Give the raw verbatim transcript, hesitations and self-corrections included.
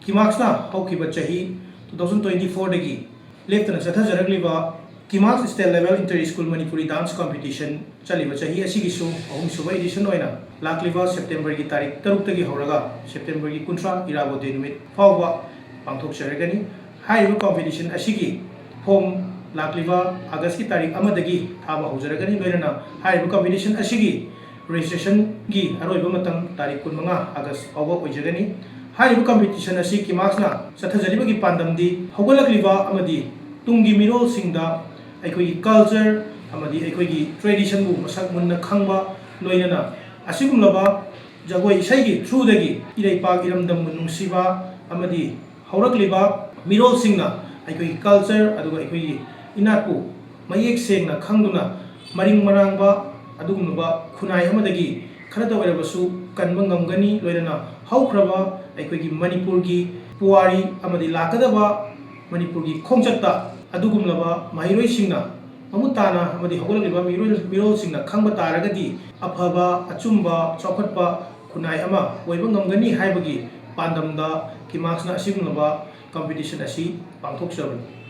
ꯀꯤꯃꯥꯛꯁꯅ ꯍꯧꯈꯤꯕ ꯆꯍꯤ two thousand twenty fourꯗꯒꯤ ꯂꯦꯞꯇꯅ ꯆꯠꯊꯖꯔꯛꯂꯤꯕ ꯀꯤꯃꯥꯛꯁ State Level Inter School Manipuri Dance Competition ꯆꯠꯂꯤꯕ ꯆꯍꯤ ꯑꯁꯤꯒꯤꯁꯨ ꯑꯍꯨꯝꯁꯨꯕ edition ꯑꯣꯏꯅ ꯂꯥꯛꯂꯤꯕ Septemberꯒꯤ ꯇꯥꯔꯤꯛ ꯇꯔꯨꯛꯇꯒꯤ ꯍꯧꯔꯒ Septemberꯒꯤ ꯀꯨꯟꯊ꯭ꯔꯥ ꯏꯔꯥꯕꯣꯠ ꯗꯦ ꯅꯨꯃꯤꯠ ꯐꯥꯎꯕ ꯄꯥꯡꯊꯣꯛꯆꯔꯒꯅꯤ꯫ ꯍꯥꯏꯔꯤꯕ competition ꯑꯁꯤꯒꯤ form ꯂꯥꯛꯂꯤꯕ Augustꯀꯤ ꯇꯥꯔꯤꯛ ꯑꯃꯗꯒꯤ ꯊꯥꯕ ꯍꯧꯖꯔꯒꯅꯤ꯫ ꯂꯣꯏꯅꯅ ꯍꯥꯏꯔꯤꯕ competition ꯑꯁꯤꯒꯤ registrationꯒꯤ ꯑꯔꯣꯏꯕ ꯃꯇꯝ ꯇꯥꯔꯤꯛ ꯀꯨꯟꯃꯉꯥ August ꯐꯥꯎꯕ ꯑꯣꯏꯖꯒꯅꯤ꯫ ꯍꯥꯏꯔꯤꯕ competition ꯑꯁꯤ ꯀꯤꯃꯥꯛꯁꯅ ꯆꯠꯊꯖꯔꯤꯕꯒꯤ ꯄꯥꯟꯗꯝꯗꯤ ꯍꯧꯒꯠꯂꯛꯂꯤꯕ ꯑꯃꯗꯤ ꯇꯨꯡꯒꯤ ꯃꯤꯔꯣꯜꯁꯤꯡꯗ ꯑꯩꯈꯣꯏꯒꯤ culture ꯑꯃꯗꯤ ꯑꯩꯈꯣꯏꯒꯤ traditionꯕꯨ ꯃꯁꯛ ꯃꯨꯟꯅ ꯈꯪꯕ, ꯂꯣꯏꯅꯅ ꯑꯁꯤꯒꯨꯝꯂꯕ ꯖꯒꯣꯏ ꯏꯁꯩꯒꯤ throughꯗꯒꯤ ꯏꯔꯩꯄꯥꯛ ꯏꯔꯝꯗꯝꯕꯨ ꯅꯨꯡꯁꯤꯕ ꯑꯃꯗꯤ ꯍꯧꯔꯛꯂꯤꯕ ꯃꯤꯔꯣꯜꯁꯤꯡꯅ ꯑꯩꯈꯣꯏꯒꯤ culture ꯑꯗꯨꯒ ꯑꯩꯈꯣꯏꯒꯤ ꯏꯅꯥꯠꯄꯨ ꯃꯌꯦꯛ ꯁꯦꯡꯅ ꯈꯪꯗꯨꯅ ꯃꯔꯤꯡ ꯃꯔꯥꯡꯕ ꯑꯗꯨꯒꯨꯝꯂꯕ ꯈꯨꯟꯅꯥꯏ ꯑꯃꯗꯒꯤ ꯈꯔꯇ ꯑꯣꯏꯔꯕꯁꯨ ꯀꯟꯕ ꯉꯝꯒꯅꯤ꯫ ꯂꯣꯏꯅꯅ ꯍꯧꯈ꯭ꯔꯕ ꯑꯩꯈꯣꯏꯒꯤ ꯃꯅꯤꯄꯨꯔꯒꯤ ꯄꯨꯋꯥꯔꯤ ꯑꯃꯗꯤ ꯂꯥꯛꯀꯗꯕ ꯃꯅꯤꯄꯨꯔꯒꯤ ꯈꯣꯡꯆꯠꯇ ꯑꯗꯨꯒꯨꯝꯂꯕ ꯃꯍꯩꯔꯣꯏꯁꯤꯡꯅ ꯃꯃꯨꯠ ꯇꯥꯅ ꯑꯃꯗꯤ ꯍꯧꯒꯠꯂꯛꯂꯤꯕ ꯃꯤꯔꯣꯜ-, ꯃꯤꯔꯣꯜꯁꯤꯡꯅ ꯈꯪꯕ ꯇꯥꯔꯒꯗꯤ ꯑꯐꯕ, ꯑꯆꯨꯝꯕ, ꯆꯥꯎꯈꯠꯄ ꯈꯨꯟꯅꯥꯏ ꯑꯃ ꯑꯣꯏꯕ ꯉꯝꯒꯅꯤ ꯍꯥꯏꯕꯒꯤ ꯄꯥꯟꯗꯝꯗ ꯀꯤꯃꯥꯛꯁꯅ ꯑꯁꯤꯒꯨꯝꯂꯕ competition ꯑꯁꯤ ꯄꯥꯡꯊꯣꯛꯆꯕꯅꯤ꯫